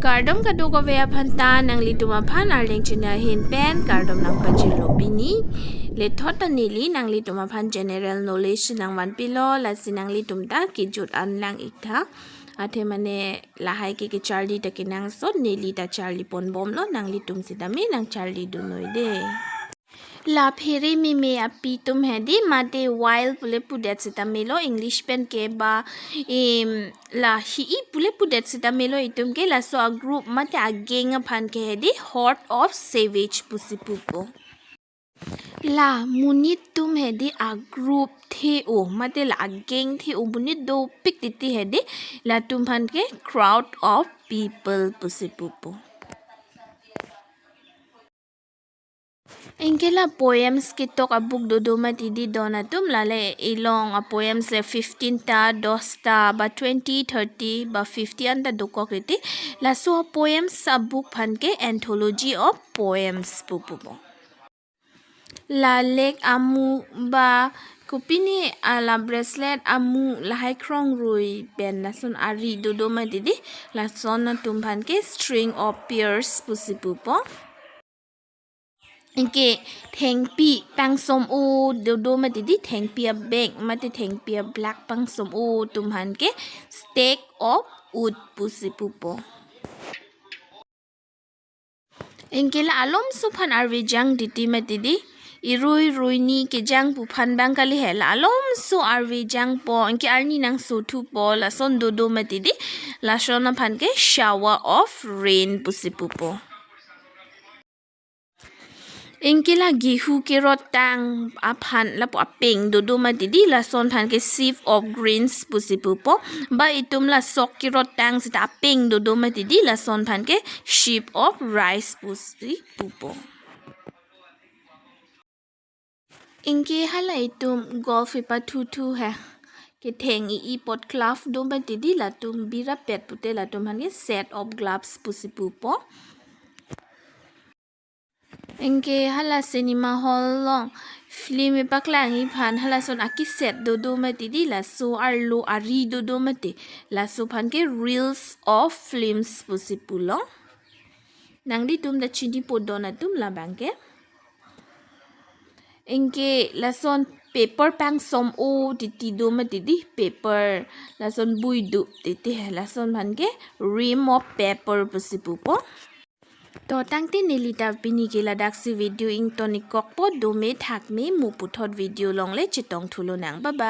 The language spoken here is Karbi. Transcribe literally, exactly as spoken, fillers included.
Kardom kadokave aphan ta, nanglitum aphan Arleng channel ahin pen kardom nangpajirlo pini. Lethot ta neli nanglitum aphan general knowledge nangvanpilo, lasi nanglitum ta kejut an lang ik tha. Athe mane lahai ke kecharli ta kenangsot, neli ta charli ponbomlo, nanglitum sitame nangcharli dunnoi de. La phere meme api atum hedi, mate whale pule pudet sitame lo, English pen ke ba, em, la hi-i pule pudet sitame lo, itum ke laso a group mate a gang aphan ke hedi horde of savage pusi pupo. La monit atum hedi a group the-o mate la a gang the-o monit dopik titi hedi, latum aphan ke crowd of people pusi pupo. Anke la poems ketok a book dodo mati di don atum, lale ilong a poems le fifteen ta, dos ta, ba twenty, thirty, ba fifty anta dokok riti. Laso a poems a book aphan ke anthology of poems pu pupo. La leg amu ba kopine a la bracelet amu lahai krong rui pen lason ari dodo mati di, lason atum aphan ke string of pearls pusi pupo. Anke thengpi pangsom-o dodo mati di, thengpi a bag mate thengpi a black pangsom-o atum aphan ke stake of wood pusi pupo. Anke la alomso aphan arve jang titi mati di, irui ruini kejang pu aphan bang kali he, la alomso arve jangpo, anke arni nangso thupo, lason dodo mati di, lason aphan ke shower of rain pusi pupo. Anke la gehu kerot tang aphan lapu apeng dodo mati di, lason aphan ke sheaf of grains pusi pupo. Ba itum la sok kerot tang sita apeng dodo mati di, lason aphan ke sheaf of rice pusi pupo. Anke hala itum golf ipathu thu he. Ketheng i-i apot glove do mati di, latum birapet pute latum aphan ke set of gloves pusi pupo. Anke hala cinema hall along film ipaklang-i aphan halason aki set dodo mati di, laso arlo ari dodo mati, laso aphan ke reels of films pusi pulo. Nanglitum ta chinipo don atum labang ke. Anke lason paper pangsom-o titi do mati di, paper lason bui do titi he, lason aphan ke ream of paper pusi pupo. To tangte neli ta pini ke ladaksi video ington ik kokpo, dome thakme, mo puthot video along le chetong thulonang. Bye bye.